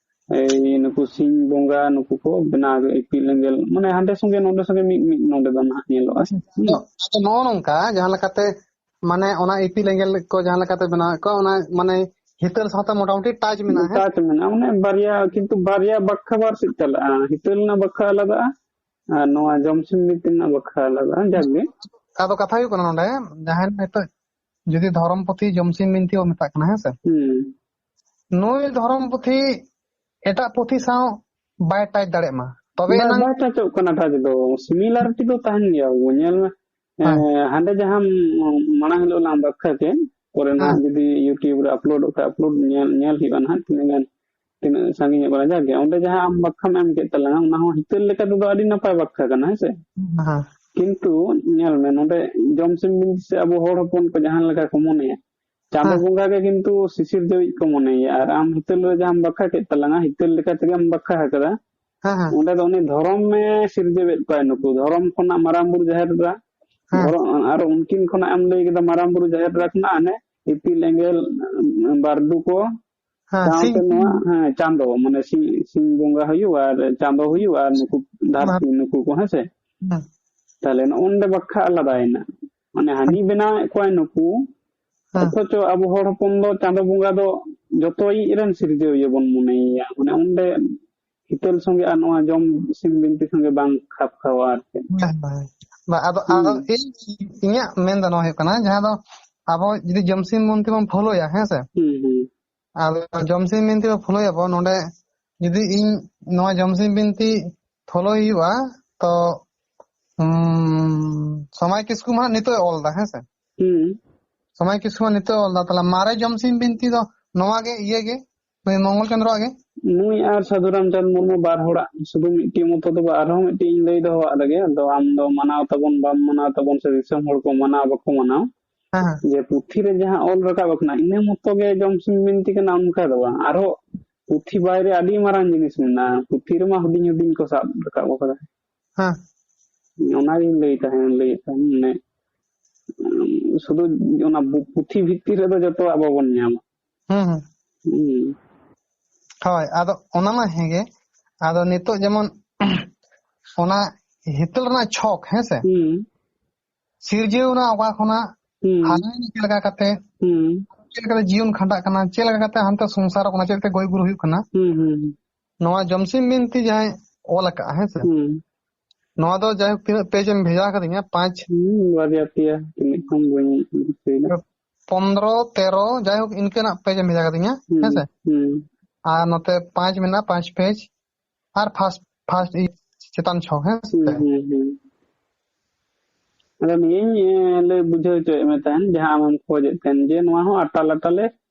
ᱮᱭ ᱱᱩᱠᱩ ᱥᱤᱧ ᱵᱚᱸᱜᱟ, ᱱᱩᱠᱩ ᱠᱚ ᱵᱮᱱᱟᱣ ᱠᱮᱫ, ᱤᱯᱤᱞ ᱮᱸᱜᱮᱞ, ᱢᱟᱱᱮ ᱦᱟᱸᱰᱮ ᱥᱚᱸᱜᱮ ᱱᱚᱰᱮ ᱥᱚᱸᱜᱮ ᱢᱤᱫ ᱢᱤᱫ ᱱᱚᱰᱮ ᱫᱚ ᱱᱟᱦᱟᱜ ᱧᱮᱞᱚᱜᱼᱟ᱾ ᱦᱩᱸ᱾ ᱟᱫᱚ, ᱟᱫᱚ ᱱᱚᱜᱼᱚ ᱱᱚᱝᱠᱟ, ᱡᱟᱦᱟᱸ ᱞᱮᱠᱟᱛᱮ, ᱢᱟᱱᱮ ᱚᱱᱟ ᱤᱯᱤᱞ ᱮᱸᱜᱮᱞ ᱠᱚ ᱡᱟᱦᱟᱸ ᱞᱮᱠᱟᱛᱮ ᱵᱮᱱᱟᱣᱮᱫ ᱠᱚᱣᱟ, ᱚᱱᱟ ᱢᱟᱱᱮ ᱦᱤᱛᱟᱹᱞ ᱥᱟᱶᱛᱮ ᱢᱚᱴᱟᱢᱩᱴᱤ touch ᱢᱮᱱᱟᱜᱼᱟ, ᱦᱮᱸ? Touch ᱢᱮᱱᱟᱜᱼᱟ, ᱢᱟᱱᱮ ᱵᱟᱨᱭᱟ, ᱠᱤᱱᱛᱩ ᱵᱟᱨᱭᱟ ᱵᱟᱠᱷᱟ ᱵᱟᱨ ᱥᱮᱫ ᱪᱟᱞᱟᱜᱼᱟ, ᱦᱤᱛᱟᱹᱞ ᱨᱮᱱᱟᱜ ᱵᱟᱠᱷᱟ ᱟᱞᱟᱫᱟᱜᱼᱟ ᱟᱨ ᱱᱚᱣᱟ ᱡᱚᱢᱥᱤᱢ ᱵᱤᱱᱛᱤ ᱨᱮᱱᱟᱜ ᱵᱟᱠᱷᱟ ᱟᱞᱟᱫᱟᱜᱼᱟ᱾ ᱡᱟᱠ ᱜᱮ᱾ ᱟᱫᱚ ᱠᱟᱛᱷᱟ ᱦᱩᱭᱩᱜ ᱠᱟᱱᱟ ᱱᱚᱰᱮ, ᱡᱟᱦᱟᱸᱭ ᱱᱤᱛᱚᱜ ᱡᱩᱫᱤ ᱫᱷᱚᱨᱚᱢ ᱯᱩᱛᱷᱤ ᱡᱚᱢᱥᱤᱢ ᱵᱤᱱᱛᱤ ᱵᱚ ᱢᱮᱛᱟᱜ ᱠᱟᱱᱟ, ᱦᱮᱸ ᱥᱮ? ᱦᱩᱸ᱾ ᱱᱩᱭ ᱫᱷᱚᱨᱚᱢ ᱯᱩᱛᱷᱤ ᱮᱴᱟᱜ ᱯᱩᱛᱷᱤ ᱥᱟᱶ ᱵᱟᱭ touch ᱫᱟᱲᱮᱭᱟᱜ ᱢᱟ, ᱛᱚᱵᱮ ᱵᱟᱭ, ᱮᱱᱟᱝ ᱵᱟᱭ touchᱚᱜ ᱠᱟᱱᱟ touch ᱫᱚ᱾ Similarity ᱫᱚ ᱛᱟᱦᱮᱱ ᱜᱮᱭᱟ, ᱵᱟᱹᱵᱩ, ᱧᱮᱞ ᱢᱮ᱾ ᱦᱮᱸ᱾ ᱮᱸ, ᱦᱟᱸᱰᱮ ᱡᱟᱦᱟᱸ ᱢᱟᱲᱟᱝ ᱦᱤᱞᱳᱜ ᱞᱟᱝ ᱵᱟᱠᱷᱨᱟ ᱠᱮᱫ, ᱯᱚᱨᱮ ᱱᱟᱦᱟᱜ ᱦᱮᱸ᱾ ᱡᱩᱫᱤ YouTube ᱨᱮ uploadᱚᱜ ᱠᱷᱟᱡ, upload ᱧᱮᱞ, ᱧᱮᱞ ᱦᱩᱭᱩᱜᱼᱟ ᱱᱟᱦᱟᱜ, ᱛᱤᱱᱟᱹᱜ ᱜᱟᱱ ᱛᱤᱱᱟᱹᱜ ᱥᱟᱺᱜᱤᱧᱚᱜ ᱠᱟᱱᱟ, ᱡᱟᱜᱮ ᱚᱸᱰᱮ ᱡᱟᱦᱟᱸ ᱟᱢ ᱵᱟᱠᱷᱟᱢ ᱮᱢ ᱠᱮᱫ ᱛᱟᱞᱟᱝᱟ, ᱚᱱᱟ ᱦᱚᱸ ᱦᱤᱛᱟᱹᱞ ᱞᱮᱠᱟ ᱛᱮᱫᱚ ᱟᱹᱰᱤ ᱱᱟᱯᱟᱭ ᱵᱟᱠᱷᱟ ᱠᱟᱱᱟ, ᱦᱮᱸ ᱥᱮ? ᱦᱮᱸ᱾ ᱠᱤᱱᱛᱩ ᱧᱮᱞ ᱢᱮ, ᱱᱚᱰᱮ ᱡᱚᱢ ᱥᱤᱢ ᱵᱤᱱᱛᱤ ᱥᱮ ᱟᱵᱚ ᱦᱚᱲ ᱦᱚᱯᱚᱱ ᱠᱚ ᱡᱟᱦᱟᱸ ᱞᱮᱠᱟ ᱠᱚ ᱢᱚᱱᱮᱭᱟ, ᱪᱟᱸᱫᱚ ᱦᱮᱸ᱾ ᱵᱚᱸᱜᱟ ᱜᱮ ᱠᱤᱱᱛᱩ ᱥᱤᱥᱤᱨ ᱡᱟᱹᱣᱤᱡ ᱠᱚ ᱢᱚᱱᱮᱭᱟ᱾ ᱟᱨ ᱟᱢ ᱦᱤᱛᱟᱹᱞ ᱨᱮ ᱡᱟᱦᱟᱸᱢ ᱵᱟᱠᱷᱟ ᱠᱮᱫ ᱛᱟᱞᱟᱝᱟ, ᱦᱤᱛᱟᱹᱞ ᱞᱮᱠᱟ ᱛᱮᱜᱮᱢ ᱵᱟᱠᱷᱟ ᱟᱠᱟᱫᱟ, ᱦᱮᱸ, ᱦᱮᱸ᱾ ᱚᱸᱰᱮ ᱫᱚ ᱩᱱᱤ ᱫᱷᱚᱨᱚᱢ ᱮ ᱥᱤᱨᱡᱟᱹᱣᱮᱫ ᱠᱚᱣᱟ ᱱᱩᱠᱩ᱾ ᱫᱷᱚᱨᱚᱢ ᱠᱷᱚᱱᱟᱜ ᱢᱟᱨᱟᱝ ᱵᱩᱨᱩ ᱡᱟᱦᱮᱨ ᱮᱨᱟ, ᱦᱮᱸ᱾ ᱫᱷᱚᱨᱚᱢ, ᱟᱨ ᱩᱱᱠᱤᱱ ᱠᱷᱚᱱᱟᱜ ᱮᱢ ᱞᱟᱹᱭ ᱠᱮᱫᱟ ᱢᱟᱨᱟᱝ ᱵᱩᱨᱩ ᱡᱟᱦᱮᱨ ᱮᱨᱟ ᱠᱷᱚᱱᱟᱜ ᱦᱟᱱᱮ ᱤᱯᱤᱞ ᱮᱸᱜᱮᱞ, ᱵᱟᱨᱰᱩ ᱠᱚ, ᱦᱮᱸ, ᱥᱟᱶᱛᱮ ᱥᱤᱧ᱾ ᱱᱚᱣᱟ, ᱦᱮᱸ, ᱪᱟᱸᱫᱚ, ᱢᱟᱱᱮ ᱥᱤᱧ, ᱥᱤᱧ ᱵᱚᱸᱜᱟ ᱦᱩᱭᱩᱜᱼᱟ ᱟᱨ ᱪᱟᱸᱫᱚ ᱦᱩᱭᱩᱜᱼᱟ ᱟᱨ ᱱᱩᱠᱩ ᱫᱷᱟᱹᱨᱛᱤ, ᱦᱮᱸ᱾ ᱱᱩᱠᱩ ᱠᱚ, ᱦᱮᱸ ᱥᱮ? ᱦᱮᱸ᱾ ᱛᱟᱦᱞᱮ ᱱᱚᱜᱼᱚ ᱱᱚᱰᱮ ᱵᱟᱠᱷᱟ ᱟᱞᱟᱫᱟᱭᱮᱱᱟ᱾ ᱢᱟᱱᱮ ᱦᱟᱹᱱᱤ ᱦᱮᱸ᱾ ᱵᱮᱱᱟᱣᱮᱫ ᱠᱚᱣᱟᱭ ᱱᱩᱠᱩ, ᱦᱮᱸ᱾ ᱚᱛᱷᱚᱪᱚ ᱟᱵᱚ ᱦᱚᱲ ᱦᱚᱯᱚᱱ ᱫᱚ ᱪᱟᱸᱫᱚ ᱵᱚᱸᱜᱟ ᱫᱚ ᱡᱚᱛᱚᱭᱤᱡ ᱨᱮᱱ ᱥᱤᱨᱡᱟᱹᱣᱤᱭᱟᱹ ᱵᱚᱱ ᱢᱚᱱᱮᱭᱮᱭᱟ᱾ ᱢᱟᱱᱮ ᱚᱸᱰᱮ ᱦᱤᱛᱟᱹᱞ ᱥᱚᱸᱜᱮ ᱟᱨ ᱱᱚᱣᱟ ᱡᱚᱢ ᱥᱤᱢ ᱵᱤᱱᱛᱤ ᱥᱚᱸᱜᱮ ᱵᱟᱝ ᱠᱷᱟᱯ ᱠᱷᱟᱣᱟ ᱟᱨ ᱪᱮᱫ᱾ ᱦᱮᱸ, ᱦᱮᱸ᱾ ᱵᱟ, ᱟᱫᱚ, ᱦᱩᱸ᱾ ᱟᱫᱚ ᱤᱧ, ᱤᱧᱟᱹᱜ ᱢᱮᱱ ᱫᱚ ᱱᱚᱣᱟ ᱦᱩᱭᱩᱜ ᱠᱟᱱᱟ, ᱡᱟᱦᱟᱸ ᱫᱚ ᱟᱵᱚ ᱡᱩᱫᱤ ᱡᱚᱢ ᱥᱤᱢ ᱵᱤᱱᱛᱤ ᱵᱚᱱ ᱯᱷᱚᱞᱳᱭᱟ, ᱦᱮᱸ ᱥᱮ? ᱦᱩᱸ, ᱦᱩᱸ᱾ ᱟᱫᱚ ᱡᱚᱢ ᱥᱤᱢ ᱵᱤᱱᱛᱤ ᱵᱚᱱ ᱯᱷᱚᱞᱳᱭᱟᱵᱚ, ᱱᱚᱰᱮ ᱡᱩᱫᱤ ᱤᱧ ᱱᱚᱣᱟ ᱡᱚᱢ ᱥᱤᱢ ᱵᱤᱱᱛᱤ ᱯᱷᱚᱞᱳᱭ ᱦᱩᱭᱩᱜᱼᱟ, ᱛᱚ, ᱦᱩᱸ, ᱥᱚᱢᱟᱭ ᱠᱤᱥᱠᱩ ᱢᱟ ᱦᱟᱸᱜ ᱱᱤᱛᱚᱜ ᱮ ᱚᱞ ᱫᱟ, ᱦᱮᱸ ᱥᱮ? ᱦᱩᱸ᱾ ᱥᱚᱢᱟᱭ ᱠᱤᱥᱠᱩ ᱢᱟ ᱱᱤᱛᱚᱜ ᱮ ᱚᱞ ᱫᱟ, ᱛᱟᱦᱞᱮ ᱢᱟᱨᱮ ᱡᱚᱢ ᱥᱤᱢ ᱵᱤᱱᱛᱤ ᱫᱚ ᱱᱚᱣᱟ ᱜᱮ, ᱤᱭᱟᱹ ᱜᱮ, ᱱᱩᱭ ᱢᱚᱝᱜᱚᱞ ᱪᱚᱸᱫᱽᱨᱚᱣᱟᱜ ᱜᱮ? ᱱᱩᱭ ᱟᱨ ᱥᱟᱹᱫᱷᱩ ᱨᱟᱢᱪᱟᱸᱫᱽ ᱢᱩᱨᱢᱩ ᱵᱟᱨ ᱦᱚᱲᱟᱜ ᱥᱩᱫᱷᱩ ᱢᱤᱫᱴᱤᱡ ᱢᱚᱛᱚ ᱫᱚ ᱵᱟᱝ, ᱟᱨᱦᱚᱸ ᱢᱤᱫᱴᱤᱡ ᱤᱧ ᱞᱟᱹᱭ ᱫᱚᱦᱚᱣᱟᱜ ᱞᱮᱜᱮ, ᱟᱫᱚ ᱟᱢ ᱫᱚ ᱢᱟᱱᱟᱣ ᱛᱟᱵᱚᱱ ᱵᱟᱢ ᱢᱟᱱᱟᱣ ᱛᱟᱵᱚᱱ ᱥᱮ ᱫᱤᱥᱚᱢ ᱦᱚᱲ ᱠᱚ ᱢᱟᱱᱟᱣ ᱵᱟᱠᱚ ᱢᱟᱱᱟᱣ, ᱦᱮᱸ, ᱦᱮᱸ᱾ ᱡᱮ ᱯᱩᱛᱷᱤ ᱨᱮ ᱡᱟᱦᱟᱸ ᱚᱞ ᱨᱟᱠᱟᱵ ᱟᱠᱟᱱᱟ, ᱤᱱᱟᱹ ᱢᱚᱛᱚ ᱜᱮ ᱡᱚᱢ ᱥᱤᱢ ᱵᱤᱱᱛᱤ ᱠᱟᱱᱟ, ᱚᱱᱠᱟ ᱫᱚ ᱵᱟᱝ᱾ ᱟᱨᱦᱚᱸ ᱯᱩᱛᱷᱤ ᱵᱟᱭᱨᱮ ᱟᱹᱰᱤ ᱢᱟᱨᱟᱝ ᱡᱤᱱᱤᱥ ᱢᱮᱱᱟᱜᱼᱟ᱾ ᱯᱩᱛᱷᱤ ᱨᱮᱢᱟ ᱦᱩᱰᱤᱧ ᱦᱩᱰᱤᱧ ᱠᱚ ᱥᱟᱵ ᱨᱟᱠᱟᱵ ᱟᱠᱟᱫᱟ᱾ ᱦᱮᱸ᱾ ᱚᱱᱟᱜᱤᱧ ᱞᱟᱹᱭ ᱛᱟᱦᱮᱸ, ᱞᱟᱹᱭᱮᱫ ᱛᱟᱦᱮᱸ, ᱢᱟᱱᱮ, ᱩᱸ, ᱥᱩᱫᱷᱩ ᱚᱱᱟ ᱵᱩ-, ᱯᱩᱛᱷᱤ ᱵᱷᱤᱛᱤᱨ ᱨᱮᱫᱚ ᱡᱚᱛᱚᱣᱟᱜ ᱵᱟᱵᱚᱱ ᱧᱟᱢᱟ᱾ ᱦᱩᱸ, ᱦᱩᱸ᱾ ᱦᱩᱸ᱾ ᱦᱳᱭ, ᱟᱫᱚ ᱚᱱᱟ ᱢᱟ ᱦᱮᱸᱜᱮ᱾ ᱟᱫᱚ ᱱᱤᱛᱚᱜ ᱡᱮᱢᱚᱱ ᱚᱱᱟ ᱦᱤᱛᱟᱹᱞ ᱨᱮᱱᱟᱜ ᱪᱷᱚᱠ, ᱦᱮᱸ ᱥᱮ? ᱦᱩᱸ᱾ ᱥᱤᱨᱡᱟᱹᱣ ᱮᱱᱟ ᱚᱠᱟ ᱠᱷᱚᱱᱟᱜ, ᱦᱩᱸ᱾ ᱦᱟᱨᱟᱭᱮᱱᱟ ᱪᱮᱫ ᱞᱮᱠᱟ ᱠᱟᱛᱮ, ᱦᱩᱸ᱾ ᱪᱮᱫ ᱞᱮᱠᱟᱛᱮ ᱡᱤᱭᱚᱱ ᱠᱷᱟᱸᱰᱟᱜ ᱠᱟᱱᱟ, ᱪᱮᱫ ᱞᱮᱠᱟ ᱠᱟᱛᱮ ᱦᱟᱱᱛᱮ ᱥᱚᱝᱥᱟᱨᱚᱜ ᱠᱟᱱᱟ, ᱪᱮᱫ ᱞᱮᱠᱟᱛᱮ ᱜᱚᱡ ᱜᱩᱨ ᱦᱩᱭᱩᱜ ᱠᱟᱱᱟ᱾ ᱦᱩᱸ, ᱦᱩᱸ, ᱦᱩᱸ᱾ ᱱᱚᱣᱟ ᱡᱚᱢᱥᱤᱢ ᱵᱤᱱᱛᱤ ᱡᱟᱦᱟᱸᱭ ᱚᱞ ᱟᱠᱟᱫᱼᱟ, ᱦᱮᱸ ᱥᱮ? ᱦᱩᱸ᱾ ᱱᱚᱣᱟ ᱫᱚ ᱡᱟᱭᱦᱳᱠ ᱛᱤᱱᱟᱹᱜ ᱯᱮᱡᱽ ᱮᱢ ᱵᱷᱮᱡᱟ ᱟᱠᱟᱫᱤᱧᱟ, ᱯᱟᱸᱪ᱾ ᱦᱩᱸ, ᱵᱟᱨᱭᱟ ᱯᱮᱭᱟ, ᱛᱤᱱᱟᱹᱜ ᱠᱷᱚᱱ ᱵᱟᱹᱧ ᱫᱤᱥᱟᱹᱭᱮᱫᱟ᱾ ᱯᱚᱱᱫᱽᱨᱚ, ᱛᱮᱨᱚ, ᱡᱟᱭᱦᱳᱠ ᱤᱱᱠᱟᱹᱱᱟᱜ ᱯᱮᱡᱽ ᱮᱢ ᱵᱷᱮᱡᱟ ᱟᱠᱟᱫᱤᱧᱟ, ᱦᱩᱸ, ᱦᱮᱸ ᱥᱮ? ᱦᱩᱸ᱾ ᱟᱨ ᱱᱚᱛᱮ ᱯᱟᱸᱪ ᱢᱮᱱᱟᱜᱼᱟ, ᱯᱟᱸᱪ ᱯᱮᱡᱽ᱾ ᱟᱨ ᱯᱷᱟᱥᱴ, ᱯᱷᱟᱥᱴ ᱪᱮᱛᱟᱱ ᱪᱷᱚᱠ, ᱦᱮᱸ ᱥᱮ? ᱦᱩᱸ, ᱦᱩᱸ, ᱦᱩᱸ᱾ ᱟᱫᱚ ᱱᱤᱭᱟᱹᱧ, ᱮ, ᱞᱟᱹᱭ ᱵᱩᱡᱷᱟᱹᱣ ᱦᱚᱪᱚᱭᱮᱫ ᱢᱮ ᱛᱟᱦᱮᱱ, ᱡᱟᱦᱟᱸ ᱟᱢᱮᱢ ᱠᱷᱚᱡᱮᱫ ᱛᱟᱦᱮᱱ, ᱡᱮ ᱱᱚᱣᱟ ᱦᱚᱸ ᱟᱴᱟᱞ ᱟᱴᱟᱞᱮ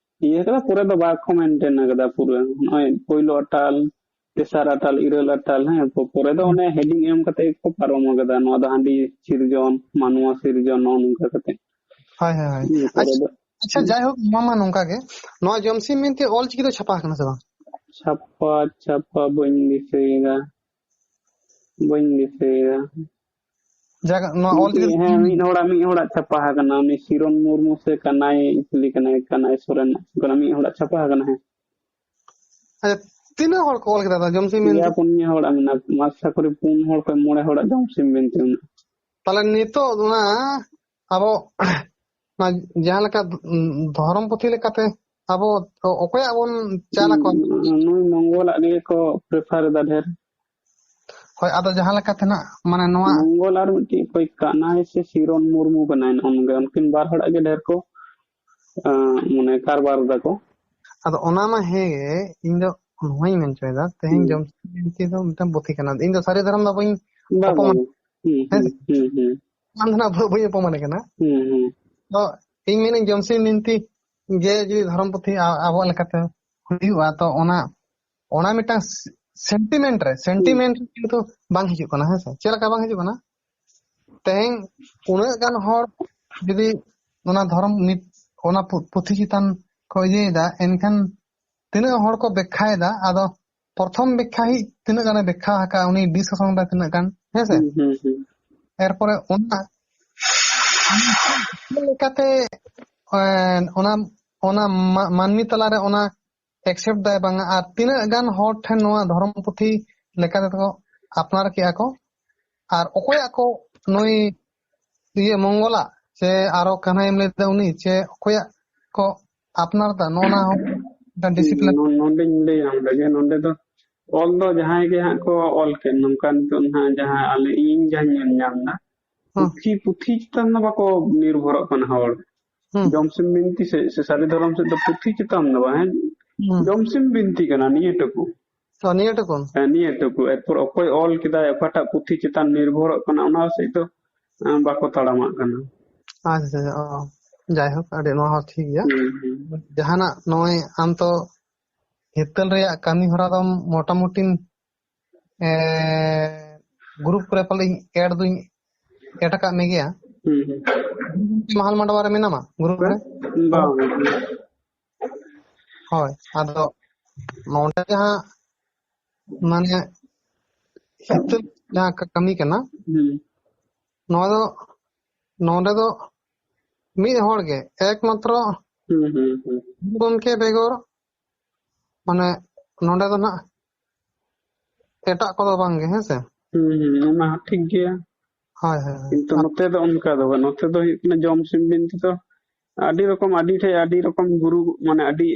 ᱤᱭᱟᱹ ᱠᱟᱫᱟ, ᱯᱚᱨᱮ ᱫᱚ ᱵᱟᱠᱚ ᱢᱮᱱᱴᱮᱱ ᱟᱠᱟᱫᱟ ᱯᱩᱨᱟᱹ᱾ ᱱᱚᱜᱼᱚᱭ ᱯᱳᱭᱞᱳ ᱟᱴᱟᱞ, ᱛᱮᱥᱟᱨ ᱟᱴᱟᱞ, ᱤᱨᱟᱹᱞ ᱟᱴᱟᱞ, ᱦᱮᱸ, ᱯᱚ-, ᱯᱚᱨᱮ ᱫᱚ ᱚᱱᱮ ᱦᱮᱰᱤᱝ ᱮᱢ ᱠᱟᱛᱮ ᱜᱮᱠᱚ ᱯᱟᱨᱚᱢ ᱟᱠᱟᱫᱟ, ᱱᱚᱣᱟ ᱫᱚ ᱦᱟᱺᱰᱤ ᱥᱤᱨᱡᱚᱱ, ᱢᱟᱱᱣᱟ ᱥᱤᱨᱡᱚᱱ, ᱱᱚᱜᱼᱚ ᱱᱚᱝᱠᱟ ᱠᱟᱛᱮ᱾ ᱦᱳᱭ, ᱦᱳᱭ, ᱦᱳᱭ᱾ ᱤᱭᱟᱹ ᱯᱚᱨᱮ ᱟᱪᱪᱷᱟ, ᱫᱚ ᱟᱪᱪᱷᱟ, ᱡᱟᱭᱦᱳᱠ, ᱱᱚᱣᱟ ᱢᱟ ᱱᱚᱝᱠᱟ ᱜᱮ, ᱱᱚᱣᱟ ᱡᱚᱢᱥᱤᱢ ᱵᱤᱱᱛᱤ ᱚᱞ ᱪᱤᱠᱤ ᱫᱚ ᱪᱷᱟᱯᱟ ᱟᱠᱟᱱᱟ ᱥᱮ ᱵᱟᱝ? ᱪᱷᱟᱯᱟ, ᱪᱷᱟᱯᱟ ᱵᱟᱹᱧ ᱫᱤᱥᱟᱹᱭᱮᱫᱟ, ᱵᱟᱹᱧ ᱫᱤᱥᱟᱹᱭᱮᱫᱟ᱾ ᱡᱟᱜ, ᱱᱚᱣᱟ ᱚᱞ ᱢᱤᱫᱴᱤᱡ, ᱪᱤᱠᱤ ᱦᱮᱸ, ᱢᱤᱫ ᱦᱚᱲᱟᱜ, ᱢᱤᱫ ᱦᱚᱲᱟᱜ ᱪᱷᱟᱯᱟ ᱟᱠᱟᱱᱟ, ᱩᱱᱤ ᱥᱤᱨᱚᱱ ᱢᱩᱨᱢᱩ ᱥᱮ ᱠᱟᱱᱟᱭ ᱪᱤᱞᱤ ᱠᱟᱱᱟᱭ, ᱠᱟᱱᱟᱭ ᱥᱚᱨᱮᱱ ᱠᱟᱱᱟ, ᱢᱤᱫ ᱦᱚᱲᱟᱜ ᱪᱷᱟᱯᱟ ᱟᱠᱟᱱᱟ, ᱦᱮᱸ᱾ ᱟᱪᱪᱷᱟ, ᱛᱤᱱᱟᱹᱜ ᱦᱚᱲ ᱠᱚ ᱚᱞ ᱠᱮᱫᱟ ᱫᱟ ᱡᱚᱢᱥᱤᱢ ᱯᱮᱭᱟ ᱵᱤᱱᱛᱤ? ᱯᱩᱱᱭᱟᱹ ᱦᱚᱲᱟᱜ ᱢᱮᱱᱟᱜᱼᱟ, ᱟᱥᱟ ᱠᱚᱨᱮ ᱯᱩᱱ ᱦᱚᱲ ᱠᱷᱚᱱ ᱢᱚᱬᱮ ᱦᱚᱲᱟᱜ ᱡᱚᱢᱥᱤᱢ ᱵᱤᱱᱛᱤ ᱢᱮᱱᱟᱜᱼᱟ᱾ ᱛᱟᱦᱞᱮ ᱱᱤᱛᱚᱜ ᱚᱱᱟ ᱟᱵᱚ ᱚᱱᱟ ᱡᱟᱦᱟᱸ ᱞᱮᱠᱟ, ᱩᱸ, ᱫᱷᱚᱨᱚᱢ ᱯᱩᱛᱷᱤ ᱞᱮᱠᱟᱛᱮ ᱟᱵᱚ ᱚᱠᱚᱭᱟᱜ ᱵᱚᱱ ᱪᱟᱞ ᱟᱠᱚᱣᱟ? ᱱᱩᱭ ᱢᱚᱝᱜᱚᱞᱟᱜ ᱜᱮ ᱠᱚ ᱯᱨᱮᱯᱷᱟᱨ ᱮᱫᱟ ᱰᱷᱮᱨ᱾ ᱦᱳᱭ, ᱟᱫᱚ ᱡᱟᱦᱟᱸ ᱞᱮᱠᱟᱛᱮ ᱱᱟᱜ, ᱢᱟᱱᱮ, ᱱᱚᱣᱟ ᱢᱚᱝᱜᱚᱞ ᱟᱨ ᱢᱤᱫᱴᱤᱡ ᱚᱠᱚᱭ ᱠᱟᱱᱟᱭ ᱥᱮ ᱥᱤᱨᱚᱱ ᱢᱩᱨᱢᱩ ᱠᱟᱱᱟᱭ, ᱱᱚᱜᱼᱚ ᱱᱚᱝᱠᱟ᱾ ᱩᱱᱠᱤᱱ ᱵᱟᱨ ᱦᱚᱲᱟᱜ ᱜᱮ ᱰᱷᱮᱨ ᱠᱚ, ᱟᱸ, ᱢᱟᱱᱮ, ᱠᱟᱨᱵᱟᱨ ᱫᱟᱠᱚ᱾ ᱟᱫᱚ ᱚᱱᱟ ᱢᱟ ᱦᱮᱸ ᱜᱮ, ᱤᱧ ᱫᱚ ᱱᱚᱣᱟᱧ ᱢᱮᱱ ᱦᱚᱪᱚᱭᱮᱫᱟ, ᱛᱮᱦᱮᱧ ᱦᱩᱸ᱾ ᱡᱚᱢᱥᱤᱢ ᱵᱤᱱᱛᱤ ᱫᱚ ᱢᱤᱫᱴᱟᱝ ᱯᱩᱛᱷᱤ ᱠᱟᱱᱟ᱾ ᱤᱧ ᱫᱚ ᱥᱟᱹᱨᱤ ᱫᱷᱚᱨᱚᱢ ᱫᱚ ᱵᱟᱹᱧ ᱵᱟᱝ, ᱚᱯᱚᱢᱟᱱ-, ᱵᱟᱝ᱾ ᱦᱩᱸ, ᱦᱮᱸ ᱦᱩᱸ, ᱥᱮ? ᱦᱩᱸ, ᱦᱩᱸ᱾ ᱟᱢ ᱫᱚ ᱱᱟᱜ ᱵᱟᱹᱧ ᱚᱯᱚᱢᱟᱱ ᱠᱟᱱᱟ᱾ ᱦᱩᱸ, ᱦᱩᱸ᱾ ᱛᱚ ᱤᱧ ᱢᱮᱱᱟᱹᱧ, ᱡᱚᱢᱥᱤᱢ ᱵᱤᱱᱛᱤ ᱜᱮ ᱡᱩᱫᱤ ᱫᱷᱚᱨᱚᱢ ᱯᱩᱛᱷᱤ ᱟ-, ᱟᱵᱚᱣᱟᱜ ᱞᱮᱠᱟᱛᱮ ᱦᱩᱭᱩᱜᱼᱟ, ᱛᱚ ᱚᱱᱟ, ᱚᱱᱟ ᱢᱤᱫᱴᱟᱝ ᱥᱮ-, sentiment ᱨᱮ, sentiment ᱨᱮ ᱠᱤᱱᱛᱩ ᱵᱟᱝ ᱦᱤᱡᱩᱜ ᱠᱟᱱᱟ, ᱦᱮᱸ ᱥᱮ? ᱪᱮᱫ ᱞᱮᱠᱟ ᱵᱟᱝ ᱦᱤᱡᱩᱜ ᱠᱟᱱᱟ? ᱛᱮᱦᱮᱧ ᱩᱱᱟᱹᱜ ᱜᱟᱱ ᱦᱚᱲ ᱡᱩᱫᱤ ᱚᱱᱟ ᱫᱷᱚᱨᱚᱢ ᱱᱤᱛ ᱚᱱᱟ ᱯᱩ-, ᱯᱩᱛᱷᱤ ᱪᱮᱛᱟᱱ ᱠᱚ ᱤᱭᱟᱹᱭᱮᱫᱟ, ᱮᱱᱠᱷᱟᱱ ᱛᱤᱱᱟᱹᱜ ᱦᱚᱲ ᱠᱚ ᱵᱮᱠᱠᱷᱟᱭᱮᱫᱟ? ᱟᱫᱚ ᱯᱨᱚᱛᱷᱚᱢ ᱵᱮᱠᱠᱷᱟ ᱦᱤᱡ ᱛᱤᱱᱟᱹᱜ ᱜᱟᱱᱮ ᱵᱮᱠᱠᱷᱟ ᱟᱠᱟᱫᱼᱟ, ᱩᱱᱤ ᱰᱤᱥᱠᱟᱥᱚᱱ ᱨᱮ ᱛᱤᱱᱟᱹᱜ ᱜᱟᱱ, ᱦᱮᱸ ᱥᱮ? ᱦᱩᱸ, ᱦᱩᱸ, ᱦᱩᱸ᱾ ᱮᱨᱯᱚᱨᱮ ᱚᱱᱟ, ᱪᱮᱫ ᱞᱮᱠᱟᱛᱮ, ᱮᱸ, ᱚᱱᱟ, ᱚᱱᱟ ᱢᱟ-, ᱢᱟᱹᱱᱢᱤ ᱛᱟᱞᱟᱨᱮ ᱚᱱᱟ accept ᱫᱟᱭ ᱵᱟᱝᱟ, ᱟᱨ ᱛᱤᱱᱟᱹᱜ ᱜᱟᱱ ᱦᱚᱲ ᱴᱷᱮᱱ ᱱᱚᱣᱟ ᱫᱷᱚᱨᱚᱢ ᱯᱩᱛᱷᱤ ᱞᱮᱠᱟ ᱛᱮᱠᱚ ᱟᱯᱱᱟᱨ ᱠᱮᱜᱼᱟ ᱠᱚ, ᱟᱨ ᱚᱠᱚᱭᱟᱜ ᱠᱚ ᱱᱩᱭ ᱤᱭᱟᱹ ᱢᱚᱝᱜᱚᱞᱟᱜ ᱥᱮ ᱟᱨᱚ ᱠᱟᱱᱦᱟᱭᱮᱢ ᱞᱟᱹᱭ ᱫᱟ ᱩᱱᱤ, ᱪᱮ ᱚᱠᱚᱭᱟᱜ ᱠᱚ ᱟᱯᱱᱟᱨ ᱫᱟ, ᱱᱚᱜᱼᱚ ᱱᱟ ᱦᱚᱸ ᱢᱤᱫᱴᱟᱝ discipline᱾ ᱱᱚ-, ᱱᱚᱰᱮᱧ ᱞᱟᱹᱭᱟ ᱚᱸᱰᱮ ᱜᱮ, ᱱᱚᱰᱮ ᱫᱚ ᱚᱞ ᱫᱚ ᱡᱟᱦᱟᱸᱭ ᱜᱮ ᱦᱟᱸᱜ ᱠᱚ ᱚᱞ ᱠᱮᱫ, ᱱᱚᱝᱠᱟ ᱱᱤᱛᱚᱜ ᱱᱟᱦᱟᱜ ᱡᱟᱦᱟᱸ ᱟᱞᱮ, ᱤᱧ ᱡᱟᱦᱟᱸᱧ ᱧᱮᱞ ᱧᱟᱢ ᱫᱟ, ᱦᱩᱸ᱾ ᱯᱩᱛᱷᱤ, ᱯᱩᱛᱷᱤ ᱪᱮᱛᱟᱱ ᱫᱚ ᱵᱟᱠᱚ ᱱᱤᱨᱵᱷᱚᱨᱚᱜ ᱠᱟᱱᱟ ᱦᱚᱲ᱾ ᱦᱩᱸ᱾ ᱡᱚᱢᱥᱤᱢ ᱵᱤᱱᱛᱤ ᱥᱮ, ᱥᱮ ᱥᱟᱹᱨᱤ ᱫᱷᱚᱨᱚᱢ ᱥᱮᱫ ᱫᱚ ᱯᱩᱛᱷᱤ ᱪᱮᱛᱟᱱ ᱫᱚ ᱵᱟᱝ, ᱦᱮᱸ? ᱦᱩᱸ᱾ ᱡᱚᱢᱥᱤᱢ ᱵᱤᱱᱛᱤ ᱠᱟᱱᱟ ᱱᱤᱭᱟᱹ ᱴᱩᱠᱩ᱾ ᱛᱚ, ᱱᱤᱭᱟᱹ ᱴᱩᱠᱩᱱ? ᱦᱮᱸ, ᱱᱤᱭᱟᱹ ᱴᱩᱠᱩ᱾ ᱮᱨᱯᱚᱨ ᱚᱠᱚᱭ ᱚᱞ ᱠᱮᱫᱟᱭ, ᱚᱠᱟᱴᱟᱜ ᱯᱩᱛᱷᱤ ᱪᱮᱛᱟᱱ ᱱᱤᱨᱵᱷᱚᱨᱚᱜ ᱠᱟᱱᱟ, ᱚᱱᱟ ᱥᱮᱫ ᱫᱚ, ᱮᱸ, ᱵᱟᱠᱚ ᱛᱟᱲᱟᱢᱟᱜ ᱠᱟᱱᱟ᱾ ᱟᱪᱪᱷᱟ, ᱟᱪᱪᱷᱟ, ᱚ᱾ ᱡᱟᱭᱦᱳᱠ, ᱟᱹᱰᱤ, ᱱᱚᱣᱟ ᱦᱚᱸ ᱴᱷᱤᱠ ᱜᱮᱭᱟ᱾ ᱦᱩᱸ, ᱦᱩᱸ᱾ ᱡᱟᱦᱟᱱᱟᱜ ᱱᱚᱜᱼᱚᱭ ᱟᱢ ᱛᱚ ᱦᱤᱛᱟᱹᱞ ᱨᱮᱭᱟᱜ ᱠᱟᱹᱢᱤ ᱦᱚᱨᱟ ᱫᱚ ᱢᱚᱴᱟᱢᱩᱴᱤ, ᱮ, ᱜᱨᱩᱯ ᱠᱚᱨᱮ ᱯᱟᱞᱮᱧ ᱮᱰ ᱫᱩᱧ ᱮᱰ ᱟᱠᱟᱫ ᱢᱮ ᱜᱮᱭᱟ᱾ ᱦᱩᱸ, ᱦᱩᱸ᱾ ᱢᱟᱦᱟᱞ ᱢᱟᱰᱣᱟ ᱨᱮ ᱢᱮᱱᱟᱢᱟ ᱜᱨᱩᱯ ᱨᱮ? ᱵᱟᱝ᱾ ᱦᱳᱭ, ᱟᱫᱚ ᱱᱚᱰᱮ ᱡᱟᱦᱟᱸ ᱢᱟᱱᱮ ᱦᱤᱛᱟᱹᱞ ᱡᱟᱦᱟᱸ ᱠᱟ-, ᱠᱟᱹᱢᱤ ᱠᱟᱱᱟ, ᱦᱩᱸ᱾ ᱱᱚᱣᱟ ᱫᱚ, ᱱᱚᱰᱮ ᱫᱚ ᱢᱤᱫ ᱦᱚᱲ ᱜᱮ ᱮᱠᱢᱟᱛᱨᱚ ᱦᱩᱸ, ᱦᱩᱸ, ᱦᱩᱸ᱾ ᱜᱚᱢᱠᱮ ᱵᱮᱜᱚᱨ, ᱢᱟᱱᱮ, ᱱᱚᱰᱮ ᱫᱚ ᱱᱟᱜ ᱮᱴᱟᱜ ᱠᱚᱫᱚ ᱵᱟᱝ ᱜᱮ, ᱦᱮᱸ ᱥᱮ? ᱦᱩᱸ, ᱦᱩᱸ, ᱚᱱᱟ ᱦᱚᱸ ᱴᱷᱤᱠ ᱜᱮᱭᱟ᱾ ᱦᱳᱭ, ᱦᱳᱭ, ᱦᱳᱭ᱾ ᱠᱤᱱᱛᱩ ᱟᱨ ᱱᱚᱛᱮ ᱫᱚ ᱚᱱᱠᱟ ᱫᱚ ᱵᱟᱝ, ᱱᱚᱛᱮ ᱫᱚ ᱦᱩᱭᱩᱜ ᱠᱟᱱᱟ ᱡᱚᱢ ᱥᱤᱢ ᱵᱤᱱᱛᱤ ᱫᱚ ᱟᱹᱰᱤ ᱨᱚᱠᱚᱢ, ᱟᱹᱰᱤ ᱴᱷᱮᱡ ᱟᱹᱰᱤ ᱨᱚᱠᱚᱢ ᱜᱩᱨᱩ, ᱢᱟᱱᱮ, ᱟᱹᱰᱤ,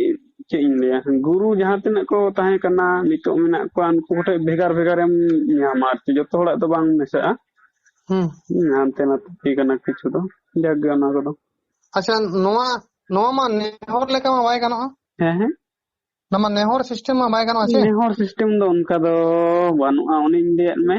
ᱪᱮᱫ ᱤᱧ ᱞᱟᱹᱭᱟ, ᱜᱩᱨᱩ ᱡᱟᱦᱟᱸ ᱛᱤᱱᱟᱹᱜ ᱠᱚ ᱛᱟᱦᱮᱸ ᱠᱟᱱᱟ, ᱱᱤᱛᱚᱜ ᱢᱮᱱᱟᱜ ᱠᱚᱣᱟ, ᱩᱱᱠᱩ ᱠᱚᱴᱷᱮᱡ ᱵᱷᱮᱜᱟᱨ ᱵᱷᱮᱜᱟᱨ ᱮᱢ ᱧᱟᱢᱟ, ᱟᱨ ᱡᱚᱛᱚ ᱦᱚᱲᱟᱜ ᱫᱚ ᱵᱟᱝ ᱢᱮᱥᱟᱜᱼᱟ᱾ ᱦᱩᱸ᱾ ᱦᱩᱸ, ᱦᱟᱱᱛᱮ ᱱᱟᱛᱮ ᱠᱟᱱᱟ ᱠᱤᱪᱷᱩ ᱫᱚ, ᱡᱟᱠ ᱜᱮ ᱚᱱᱟ ᱠᱚᱫᱚ᱾ ᱟᱪᱪᱷᱟ, ᱱᱚᱣᱟ, ᱱᱚᱣᱟ ᱢᱟ ᱱᱮᱦᱚᱨ ᱞᱮᱠᱟ ᱢᱟ ᱵᱟᱭ ᱜᱟᱱᱚᱜᱼᱟ᱾ ᱦᱮᱸ, ᱦᱮᱸ᱾ ᱚᱱᱟ ᱢᱟ ᱱᱮᱦᱚᱨ ᱥᱤᱥᱴᱮᱢ ᱢᱟ ᱵᱟᱭ ᱜᱟᱱᱚᱜᱼᱟ ᱪᱮ? ᱱᱮᱦᱚᱨ ᱥᱤᱥᱴᱮᱢ ᱫᱚ ᱚᱱᱠᱟ ᱫᱚ ᱵᱟᱹᱱᱩᱜᱼᱟ, ᱚᱱᱮᱧ ᱞᱟᱹᱭᱟᱫ ᱢᱮ᱾